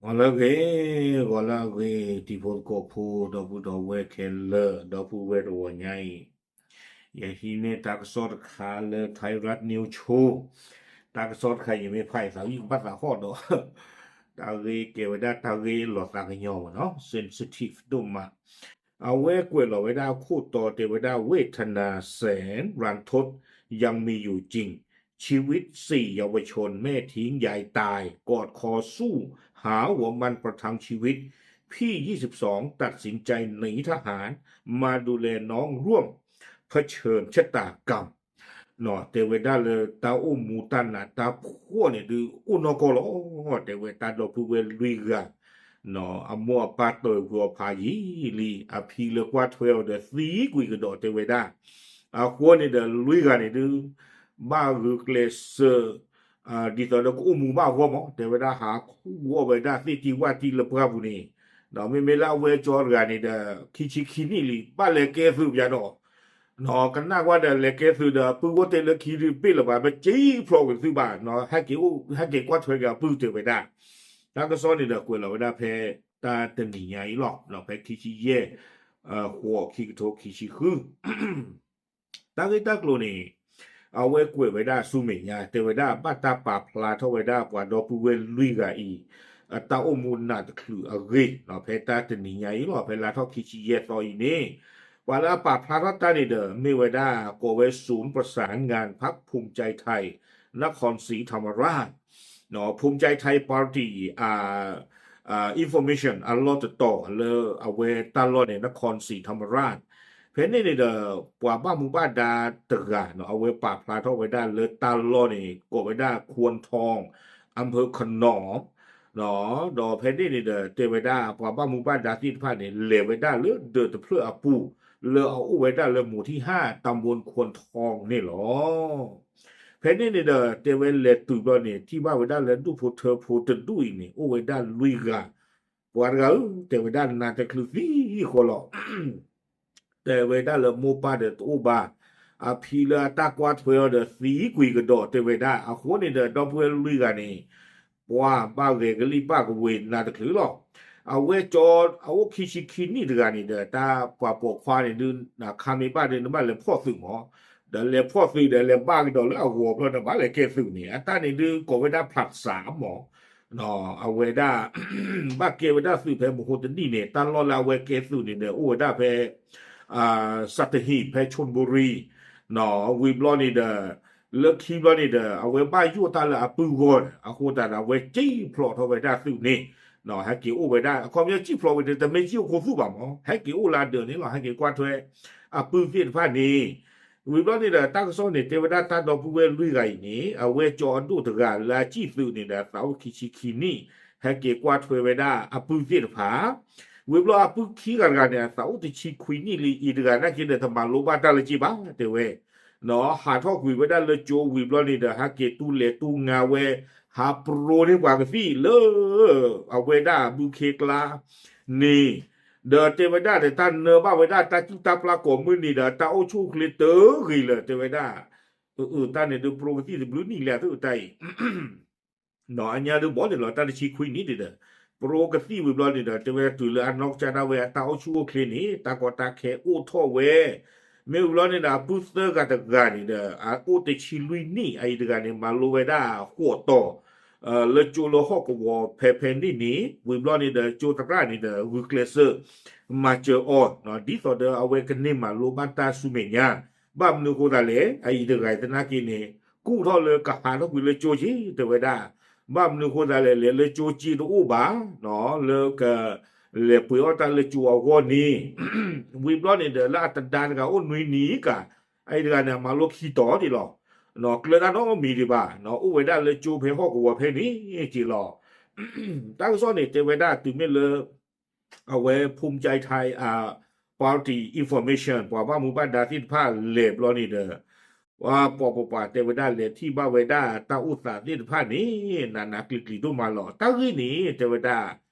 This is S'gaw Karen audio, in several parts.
ဂီၤလၢအဂ့ၤ, ဂီၤလၢအဂ့ၤ, တံၤဖိသကိးဖိ ဒီပုၢ်ဒီဝဲၢ်ခဲလၢာ်, ဒီပုၢ်ဝဲၢ်တဂီၤညါအံၤ, ယဟံးန့ၢ်တၢ်ကစီၣ်တခါလၢ Thai Rat News Show, တၢ်ကစီၣ်တခါ ယမ့ၢ်ဖးအသး ယကဘၣ်သးဟီၣ်ဒီး တၢ်ဂ့ၢ်ကဲဝဲဒၣ်တၢ်ဂ့ၢ်လီၤသးကညီၤမးနီၤ, sensitive ဒိၣ်မး. အဝဲကွဲးလီၤဝဲဒၣ်အခိၣ်တီတဲဝဲဒၣ် เวทนาแสนรันทดยังมีอยู่จริง ชีวิตสี่เยาวชนแม่ทิ้งยายตาย กอดคอสู้หาหัวมันประทังชีวิต พี่ยี่สิบสองตัดสินใจหนีทหารมาดูแลน้องร่วมเผชิญชะตากรรม တဲဝဲဒၣ်လၢတၢ်အိၣ်မူတၢ်နးတၢ်ဖှီၣ်န့ၣ်ဒုးအိၣ်နီၢ်ကီၢ်လီၤ. တဲဝဲတၢ်ဒီပုၢ်ဝဲၢ်လွံၢ်ဂၤ အမိၢ်အပၢ်တ့ၢ်ကွံာ်အီၤဖးယံာ်လံ, အဖံလၢကွၢ်ထွဲအီၤဒီးသံကွံာ်ကဒီးတဲဝဲဒၣ်. အဃိန့ၣ်ဒီးလွံၢ်ဂၤန့ၣ်ဒုး ဘၣ်ဂုာ်ကျဲးစၢး ဒ်သိးဒီးကအိၣ်မူဘၣ်အဂီၢ်မး တဲဝဲဒၣ်ဟးခူၣ်အီၣ်ဝဲဒၣ်သ့ၣ်တံၢ်ဝၣ်တံၢ်လၢပှၢ်ပူၤန့ၣ်, ဒီးမ့မ့ၢ်လၢအဝဲကၠီတဂၤန့ၣ်ဒီး ခံဆံခံနံၣ်လံ ဘၣ်လဲၤကဲသုးပယါဒီး ကနၣ်ကွၢ်ဒီးလဲၤကဲသုးဒီးပုၢ်ဝဲၢ်တဲလၢခံဒုးပ့ၢ်လၢၤဘၣ် ပစံၣ်ဖျိးကွံာ်သုဘၣ်, ဟဲက့ၤကွၢ်ထွဲက့ၤအပုၢ်တဲဝဲဒၣ်. တၢ်ကစီၣ်န့ၣ်ဒီးကွဲးလီၤဝဲဒၣ်ဖဲတၢ်တနံၤညါအံၤလီၤ. ဖဲခံဆံယဲၢ် ဃိး ခံကထိခံဆံဃု တၢ်ဂ့ၢ်တၢ်ကျိၤန့ၣ် အဝဲကွဲးဝဲဒၣ်ဆူမဲာ်ညါ တဲဝဲဒၣ်ဘၣ်တၢ်ပာ်ဖျါထီၣ်ဝဲဒၣ်ပှၤဒီပုၢ်ဝဲၢ်လွံၢ်ဂၤအံၤ အတၢ်အိၣ်မူနးတချုးအဂ့ၢ် ဖဲတၢ်တနံၤညါအံၤလီၤ ဖဲလါထီၣ်ခံဆံယဲၢ်သီအံၤန့ၣ်, ပှၤလၢအပာ်ဖျါထီၣ်တၢ်န့ၣ်ဒီး မ့ၢ်ဝဲဒၣ်ကိးဝဲ ศูนย์ประสานงานพรรคภูมิใจไทย นครศรีธรรมราช ภูมิใจไทย Party Information အလီၢ်တတီၤလၢအဝဲတၢ်လီၢ်န့ၣ် နခီၣ်စံးထီမရၣ်, ဖဲန့ၣ်န့ၣ်ဒီး ပှၤဘၣ်မူဘၣ်ဒါတဂၤ အဝဲပာ်ဖျါထီၣ်ဝဲဒၣ်လၢတၢ်လီၢ်န့ၣ် ကိးဝဲဒၣ် ခွန်ทอง อำเภอขนอม ဒီးဖဲန့ၣ်န့ၣ်ဒီး တဲဝဲဒၣ်ပှၤဘၣ်မူဘၣ်ဒါသ့ၣ်တဖၣ်န့ၣ် လဲၤဝဲဒၣ်လၢဒၢးတဖျၢၣ်အပူၤ လၢအအိၣ်ဝဲဒၣ်လၢ หมู่ที่ห้า ตำบลขวญทอง န့ၣ်လီၤ. ဖဲန့ၣ်န့ၣ်ဒီး တဲဝဲလဲၤတုၤဘျီန့ၣ် ထံၣ်ဘၣ်ဝဲဒၣ်လၢဒူၣ်ဖိထၢဖိတဒူၣ်အံၤန့ၣ် အိၣ်ဝဲဒၣ်လွံၢ်ဂၤ, ပှၤတဂၤဧၢ တဲဝဲဒၣ်နးတချုးသံဃီလီၤ. တဲဝဲဒၣ်လၢမိၢ်ပၢ်ဒီးတအိၣ်ဘၣ်, အဖံလၢအတၢ်ကွၢ်ထွဲအီၤဒီးသံကွံာ်ကဒီးတဲဝဲဒၣ်. အဃိန့ၣ်ဒီး ဒီပုၢ်ဝဲၢ်လွံၢ်ဂၤန့ၣ် ပှၤဘၣ်ဂဲၤကလံၣ်ဘၣ်ကဝ့ၤနးတချုးလီၤ. အဝဲကၠီအအိၣ်ခံဆံခံနံၣ်တဂၤန့ၣ်ဒီး တၢ်ပှၤပိာ်ခွါန့ၣ်ဒုး ခါမ့ၢ်ဘၣ်ဒီး နဘၣ်လဲၤဖီၣ်သုးမး, ဒီးလဲၤဖီၣ်သုးဒီးလဲၤဘၣ်ကဒီးလၢအဂီၤဘျီဒီး ဘၣ်လဲၤကဲသုးန့ၣ် အတၢ်န့ၣ်ဒုးကိးဝဲဒၣ် ผลัดสาม မး အဝဲဒၣ် ဘၣ်ကဲဝဲဒၣ်သုးဖဲမဟိတနံၣ်န့ၣ် တၢ်လီၢ်လၢအဝဲကဲသုးန့ၣ်ဒီး အိၣ်ဝဲဒၣ်ဖဲ สัตหีบ ဖဲ ชลบุรี ဝံၤဘျီန့ၣ်ဒီး လၢခံဘျီန့ၣ်ဒီး အဝဲဘၣ်ယိၣ်တၢ်လၢအပုၢ်ဂီၢ်ဒီး အဃိသတးဒီး အဝဲစံၣ်ဖျိးထီၣ်ဝဲဒၣ်သုးန့ၣ် ဟဲက့ၤအိၣ်ဝဲဒၣ် အခီပညီစံၣ်ဖျိးဝဲန့ၣ် တမ့ၢ်စံၣ်အိၣ်ခိးသုးဘၣ်မး ဟဲက့ၤအိၣ်လၢအဒၢးန့ၣ်လီၤ. ဟဲက့ၤကွၢ်ထွဲအပုၢ်သ့ၣ်တဖၣ်န့ၣ် ဝံၤဘျီန့ၣ်ဒီး တၢ်ကစီၣ်န့ၣ် တဲဝဲဒၣ်တၢ်ဒီပုၢ်ဝဲၢ်လွံၢ်ဂၤအံၤန့ၣ် အဝဲကၠီအဒိၣ်တဂၤလၢအစံၣ်သုးန့ၣ်ဒီး အသးအိၣ်ခံဆံခံနံၣ် ဟဲက့ၤကွၢ်ထွဲဝဲဒၣ်အပုၢ်သ့ၣ်တဖၣ် ဝံၤဘျီအပုၢ်ခံဂၤတဂၤန့ၣ် အသးအိၣ်တဆံခွံနံၣ်လံ အံၤတဂၤနာ်က့ဒီး တမၤလိဘၣ်တၢ်လၢၤဘၣ် တဲဝဲ ဟးထီၣ်ကွံာ်ဝဲဒၣ်လၢကၠိဝံၤဘျီန့ၣ်ဒီး ဟဲက့ၤတူၢ်လဲၤတူၢ်ငါဝဲ ဟးပြိန့ၢ်ပှၤကသံၣ်လၢ အဝဲဒၣ်ဘုခ့ကျါန့ၣ် ဒီးတဲဝဲဒၣ်ဒီး တၢ်နၢဘၣ်ဝဲဒၣ်တၢ်စူၣ်တၢ်ပျၢ်ကိးမုၢ်နံၤဒီး တၢ်အိၣ်ဆူၣ်အိၣ်ချ့တဂ့ၤလၢၤ တဲဝဲဒၣ် အတၢ်န့ၣ်ဒုးပြိကသံၣ်တဘျုးနံၣ်လၢအသ့ၣ်တၢ်အံၤ အညါဒုးဘီန့ၣ်လီၤ တၢ်တဆံခွံနံၣ်န့ၣ်ဒီး ပြိကသံၣ်ဝံၤဘျီန့ၣ်ဒီး တဲဝဲဒၣ်တုၤလၢအနီၢ်ကစၢ်ဒၣ်ဝဲအတၢ်အိၣ်ဆူၣ်အိၣ်ချ့န့ၣ် တၢ်ကီတၢ်ခဲအိၣ်ထီၣ်ဝဲ မ့ၢ်ဝံၤဘျီန့ၣ်ဒီး အပုၢ်သၢဂၤတဂၤန့ၣ်ဒီး အအိၣ်တဆံလွံၢ်နံၣ် အအံၤတဂၤန့ၣ် မၤလိဝဲဒၣ်ဃိးတီၤ လၢကၠိလၢဟီၣ်ကဝီၤဖဲဖဲန့ၣ်န့ၣ် ဝံၤဘျီန့ၣ်ဒီး ကၠိသရၣ်န့ၣ်ဒီး ဂုာ်ကျဲးစၢး မၤစၢၤအီၤ ဒ်သိးဒီးအဝဲကန့ၢ်မၤလိဘၣ်တၢ်ဆူမဲာ်ညါ ဘၣ်မနုၤအဃိသတးလဲၣ် အအံၤတဂၤသနာ်က့န့ၣ် ကူၣ်ထီၣ်လၢကဟးထီၣ်ကွံာ်လၢကၠိက့ တဲဝဲဒၣ် ဘၣ်မနုၤအဃိသတးလဲၣ် လဲၤလၢကၠိက့တအိၣ်ဘၣ် လၢက လဲၤပှ့ၤအီၣ်တၢ်လၢကၠိအဂီၢ်န့ၣ် ဝံၤဘျီန့ၣ်ဒီး လၢအတဒါတဂၤအိၣ်နွံနံၣ်က အအံၤတဂၤန့ၣ် အမၤလိခံတီၤဒံးလီၤ. ကျၢၤတၢ်နီတမံၤဒံးဘၣ် အိၣ်ဝဲဒၣ်လၢကၠိဖဲဟီၣ်ကဝီၤဖဲန့ၣ်က့လီၤ. တၢ်ကစီၣ်န့ၣ် တဲဝဲဒၣ်တုၤမ့ၢ်လၢ အဝဲ ภูมิใจไทย party information ပှၤဘၣ်မူဘၣ်ဒါသ့ၣ်တဖၣ်လဲၤဘျီန့ၣ်ဒီး ပှၤပိာ်ပှၤတဲဝဲဒၣ်လဲၤထံၣ်ဘၣ်ဝဲဒၣ်တၢ်အိၣ်သးသ့ၣ်တဖၣ်န့ၣ် နးနးကျံၤကျံၤဒိၣ်မးလီၤ. တၢ်ဂ့ၢ်န့ၣ် တဲဝဲဒၣ်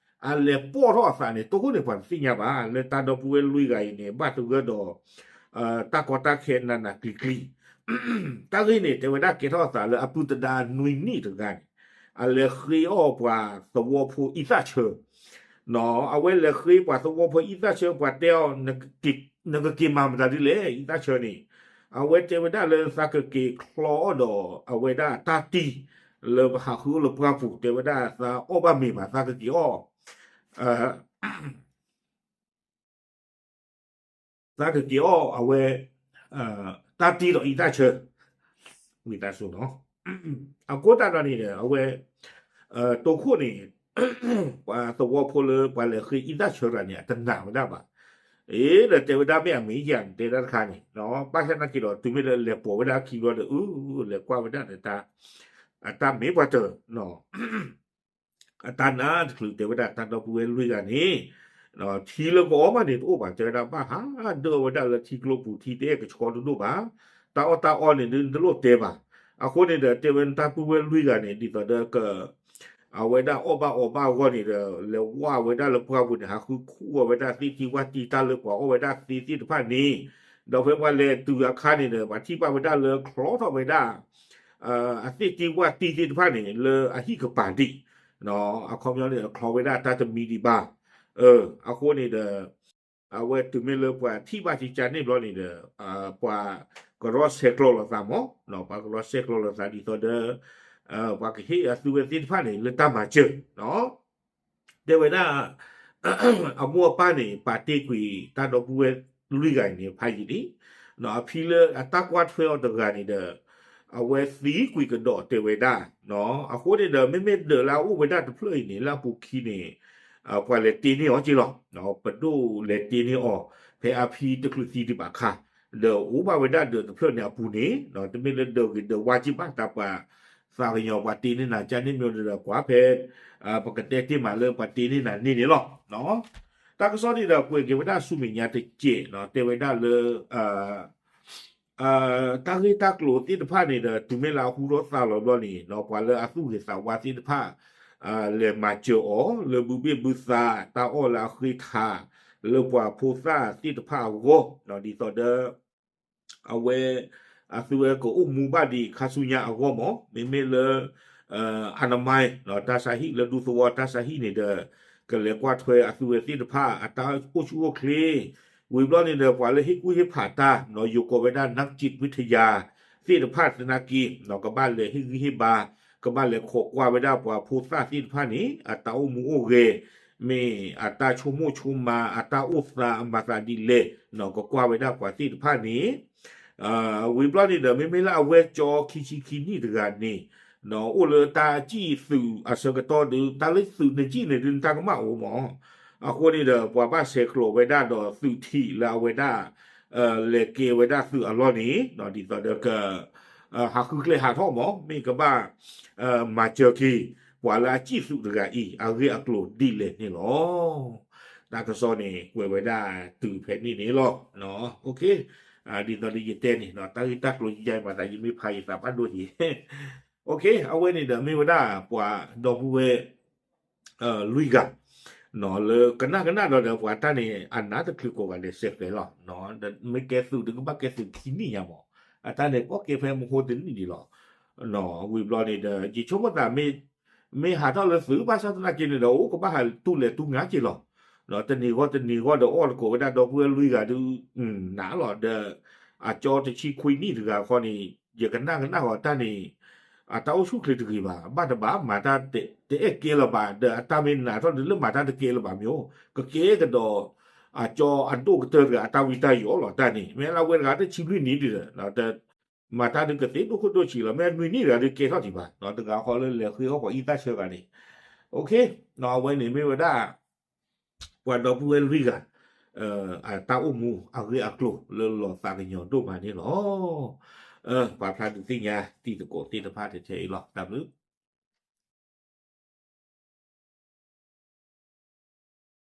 အလဲၤပိာ်ထီၣ်အသးန့ၣ် တိခိၣ်န့ၣ်ပှၤတသ့ၣ်ညါဘၣ် လၢတၢ်ဒီပုၢ်ဝဲၢ်လွံၢ်ဂၤအံၤန့ၣ် ဘၣ်သဂၢၢ်ဒီး တၢ်ကီတၢ်ခဲနးနးကျံၤကျံၤ တၢ်ဂ့ၢ်န့ၣ် တဲဝဲဒၣ်ကဲထီၣ်အသးလၢအပုၢ်သဒါနွံနံၣ်တဂၤန့ၣ် အလဲၤဃ့အီၣ်ပှၤသဝီဖိအံသၣ်ဆၢ, အဝဲလဲၤဃ့ပှၤသဝီဖိအံသၣ်ဆၢ ပှၤတဲအီၤ, နကက့ၤမၤမတၤဒ်လဲၣ် အံသၣ်ဆၢန့ၣ်, အဝဲတဲဝဲဒၣ်လၢသးကက့ၤချီအီၣ်ဒီး အဝဲဒၣ်တၢ်တံၢ်လၢပဟးဃုအီၣ်လၢပှၢ်ပူၤ, တဲဝဲဒၣ်သးအီၣ်ဘၣ်မ့ၤဘၣ် သးကက့ၤအီၣ် သးကက့ၤအီၣ်အဝဲ တၢ်တံၢ်ဒီးအံသၣ်ဆၢ, ဝံသးစူၤနီၤ, အဃိသတးဒီးန့ၣ်ဒီး အဝဲ တိခိၣ်န့ၣ် ပှၤသဝီဖိလၢပှၤလဲၤဃ့အံသၣ်ဆၢတဂၤန့ၣ် အတနာ်ဝဲဒၣ်ဘၣ်, အ့ ဒီးတဲဝဲဒၣ်မ့ၢ်အမ့ၢ်ယၤန့ၣ် တဲဒၣ်တခါန့ၣ်, ဘၣ်ဆၣ်သနာ်က့ဒီး တုၤမ့ၢ်လၢလဲၤပိာ်ဝဲဒၣ်အခံဘျီဒီး အ လဲၤကွၢ်ဝဲဒၣ်ဒီး အတၢ်မ့ၢ်ပှၤတၢၢ် အတၢ်နါတချုး တဲဝဲဒၣ်တၢ်ဒီပုၢ်ဝဲၢ်လွံၢ်ဂၤန့ၣ်, ထံလၢကအီၣ်ဘၣ်န့ၣ်တအိၣ်ဘၣ်, တဲဝဲဒၣ်ဘၣ်ဟးဒၢအီၣ်ဝဲဒၣ်လၢထံကျိပူၤ, ထံတအဲၣ်ကဆှီတဒိၣ်ဘၣ်, တၢ်အီၣ်တၢ်အီန့ၣ်ဒုးတလိၣ်တဲဘၣ်, အဃိန့ၣ်ဒီး တဲဝဲတၢ်ပုၢ်ဝဲၢ်လွံၢ်ဂၤန့ၣ် ဒ်သိးဒီးက အဝဲဒၣ်အီၣ်ဘၣ်အီဘၣ်အဂီၢ်န့ၣ်ဒီး လဲၤဝဲဝဲဒၣ်လၢပှၢ်ပူၤန့ၣ် ဟးဃုခူၣ်အီၣ်ဝဲဒၣ်သ့ၣ်တံၢ်ဝၣ်တံၢ် တၢ်လၢပှၤအီၣ်ဝဲဒၣ်သ့သ့ၣ်တဖၣ်န့ၣ်, ဒီးဖဲပှၤလဲၤတုၤအခါန့ၣ်ဒီး ပှၤထံၣ်ဘၣ်ဝဲဒၣ်လၢချီထီၣ်ဝဲဒၣ် အသ့ၣ်တံၢ်ဝၣ်တံၢ်သ့ၣ်တဖၣ်န့ၣ် လၢအဟံၣ်ကပၤဒံး, အခီပညီန့ၣ် ချီဝဲဒၣ်တၢ်တမံၤဒံးဘၣ်, အဃိန့ၣ်ဒီး အဝဲတုၤမ့ၢ်လၢပှၤထံၣ်ဘၣ်ကကါန့ၣ်ဘျီန့ၣ်ဒီး ပှၤကရီဆဲးကျိးလိာ်သးမး, ပှၤကရီဆဲးကျိးလိာ်သးဒ်သိးဒီး ပှၤကဟ့ၣ်အသုဝဲသ့ၣ်တဖၣ်န့ၣ် လၢတၢ်မၤစၢၤ တဲဝဲဒၣ် အမိၢ်အပၢ်န့ၣ် ပာ်တ့ၢ်ကွံာ်တၢ်ဒီပုၢ်ဝဲၢ်လွံၢ်ဂၤအံၤန့ၣ် ဖးယံာ်လံ, အဖံလၢအတၢ်ကွၢ်ထွဲအီၤတဂၤန့ၣ်ဒီး အဝဲသံကွံာ်ကဒီးတဲဝဲဒၣ်, အဃိန့ၣ်ဒီး မ့မ့ၢ်ဒၢးလၢအအိၣ်ဝဲဒၣ်တဖျၢၣ်အံၤန့ၣ် လၢအပူၤခံန့ၣ် ပှၤလဲၤတ့န့ၢ်အီၤက့လီၤ, ပဒိၣ်လဲၤတ့န့ၢ်အီၤ ဖဲအဖံတချုးသံဒံးဘၣ်အခါ, ဒီးအိၣ်ဘၣ်ဝဲဒၣ်ဒၢးတဖျၢၣ်န့ၣ်အပူၤန့ၣ် တမ့ၢ်လၢဒၢးဂ့ၤဒၢးဝါက့ဘၣ် တၢ်ပှၤ သးကညီၤပှၤတ့န့ၢ်နၤကန့ၣ်မ့ၢ်ဒီး ကွၢ်ဖဲ ပကတဲတ့ၢ်မးလၢပှၤတ့န့ၢ်နၤန့ၣ်န့ၣ်လီၤ. တၢ်ကစီၣ်န့ၣ်ဒီး ကွဲးက့ၤဝဲဒၣ်ဆူမဲာ်ညါတစဲး တဲဝဲဒၣ်လၢ တၢ်ဂ့ၢ်တၢ်ကျိၤသ့ၣ်တဖၣ်န့ၣ်ဒီး တုၤမ့ၢ်လၢအဟူထီၣ်သါလီၤဘျီန့ၣ် ပှၤလၢအသူၣ်ဂ့ၤသးဝါသ့ၣ်တဖၣ် လဲၤမၤစၢၤအီၤ လၢဘုဘ့ၣ်ဘုသါ တၢ်အီၣ်လၢအဃ့ထး လၢပှၤဖိသၣ်သ့ၣ်တဖၣ်အဂီၢ် ဒ်သိးဒီး အဝဲ အသုဝဲကအိၣ်မူဘၣ်ဒံးခါဆူညါအဂီၢ်မး မ့မ့ၢ်လၢ အနမါ တၢ်ဆါဟံၣ်လၢဒူသဝီတၢ်ဆါဟံၣ်န့ၣ်ဒီး ကလဲၤကွၢ်ထွဲအသုဝဲသ့ၣ်တဖၣ် အတၢ်အိၣ်ဆူၣ်အိၣ်ချ့ ဝံၤဘျီန့ၣ်ဒီး ပှၤလၢဟ့ၣ်ကူၣ်ဟ့ၣ်ဖးတၢ် ယိၤကိးဝဲဒၣ် นักจิตวิทยา သ့ၣ်တဖၣ်သနာ်က့ ကဘၣ်လဲၤဟ့ၣ်ဂံၢ်ဟ့ၣ်ဘါ ကဘၣ်လဲၤခိးကွၢ်ဝဲဒၣ်ပှၤဖိသၣ်သ့ၣ်တဖၣ်န့ၣ် အတၢ်အိၣ်မူအိၣ်ဂဲၤ မ့ၢ်အတၢ်ဆိကမိၣ်ဆိကမး အတၢ်အိၣ်သးအမၤသးဒ်လဲၣ် ကကွၢ်ဝဲဒၣ်ပှၤသ့ၣ်တဖၣ်န့ၣ် ဝံၤဘျီန့ၣ်ဒီး မ့မ့ၢ်လၢအဝဲကၠီခံဆံခံနံၣ်တဂၤန့ၣ် အိၣ်လၢတၢ်စံၣ်သုးအဆၢကတီၢ်ဒီး တၢ်လၢသုးနစံၣ်န့ၣ်ဒုး နတၢ်ကမၣ်အိၣ်မး အဃိန့ၣ်ဒီး ပှၤဘၣ်ဆဲးကျိးဝဲဒၣ်ဒီးသုးထံးလၢအဝဲဒၣ် လဲၤကဲဝဲဒၣ်သုးအလီၢ်န့ၣ် ဒ်သိးဒီးက ဟးဃုကျဲဟးထီၣ်မး မ့ၢ်ကဘၣ် မၤစၢၤက့ၤ ပှၤလၢအစံၣ်သုးတဂၤအံၤ အဂ့ၢ်အကျိၤဒ်လဲၣ်န့ၣ်လီၤ. တၢ်ကစီၣ်န့ၣ် ကွဲးဝဲဒၣ်တုၤဖဲန့ၣ်န့ၣ်လီၤ. ဒ်သိးလၢယတဲန့ၣ် တၢ်ဂ့ၢ်တၢ်ကျိၤယယါမၤသး ယမ့ၢ်ဖးယသးဘၣ်ဒိၣ်ယံၤ အဝဲန့ၣ်ဒီးမ့ၢ်ဝဲဒၣ်ပှၤဒီပုၢ်ဝဲၢ် လွံၢ်ဂၤ လၢကနၣ်ကနၣ်ဒီးဒီးပှၤတၢ်န့ၣ် အနးတချုးကိးဂၤဒဲးစဲးဃဲးလီၤ. မ့ၢ်ကဲသုးဒီးကဘၣ်ကဲသုးခံနံၣ်ညါမး အတၢ်န့ၣ်ကီၢ်ကဲဖဲမဟိတနံၣ်ဒံးလီၤ. ဝံၤဘျီန့ၣ်ဒီး ယဆိကမိၣ်သး မ့ၢ်ဟးထီၣ်လၢသုး ဘၣ်ဆၣ်သနာ်က့န့ၣ်ဒီး အိၣ်ကဘၣ်ဟးတူၢ်လဲၤတူၢ်ငါက့ၤလီၤ. တနံၤဂီၢ်တနံၤဂီၢ်ဒီး အီၣ်တကိးဝဲဒၣ်ဒီပုၢ်ဝဲၢ်လွံၢ်ဂၤဒုး နးလီၤဒီး အကၠီတဆံခွံနံၣ်တဂၤခီန့ၣ် ယကနၣ်ကနၣ်ဂီၤတၢ်န့ၣ် အတၢ်အိၣ်ဆူၣ်ချ့တဂ့ၤဘၣ်. ဘၣ်တဘၣ် မၤတၢ်တအဲၣ်ကဲလၢၤဘၣ် ဒီးအတၢ်မ့ၢ်နးထီၣ်ဒုးလၢမၤတၢ်တကဲလၢၤဘၣ်မ့ၢ်အိၣ် ကကဲကဒီး အကၠီအဒိၣ်ကတၢၢ်တဂၤအတၢ်ဝံတၢ်ယိာ်လီၤတၢ်န့ၣ် မ့ၢ်လၢဝဲတဂၤတဆံလွံၢ်နံၣ်ဒံးဒီး မၤတၢ်ဒုးကသ့ဒိၣ်ခိၣ်ဒိၣ်ဆံးလီၤ မ့ၢ်နွံနံၣ်တဂၤဒုးကဲထီၣ်ဒံးဘၣ် တဂၤဃီလၢလဲၤဃ့အီၣ်ပှၤအံသၣ်ဆၢဂၤန့ၣ် အဝဲန့ၣ်မ့ၢ်ဝဲဒၣ် ပှၤဒီပုၢ်ဝဲၢ်လွံၢ်ဂၤ အတၢ်အိၣ်မူအဂ့ၢ်အကျိၤလၢလီၤသးကညီၤဒိၣ်မးန့ၣ်လီၤ. ပာ်ဖျါဒုးသ့ၣ်ညါတံၤသကိးသ့ၣ်တဖၣ်ထဲအံၤလီၤ. တၢ်ဘျုး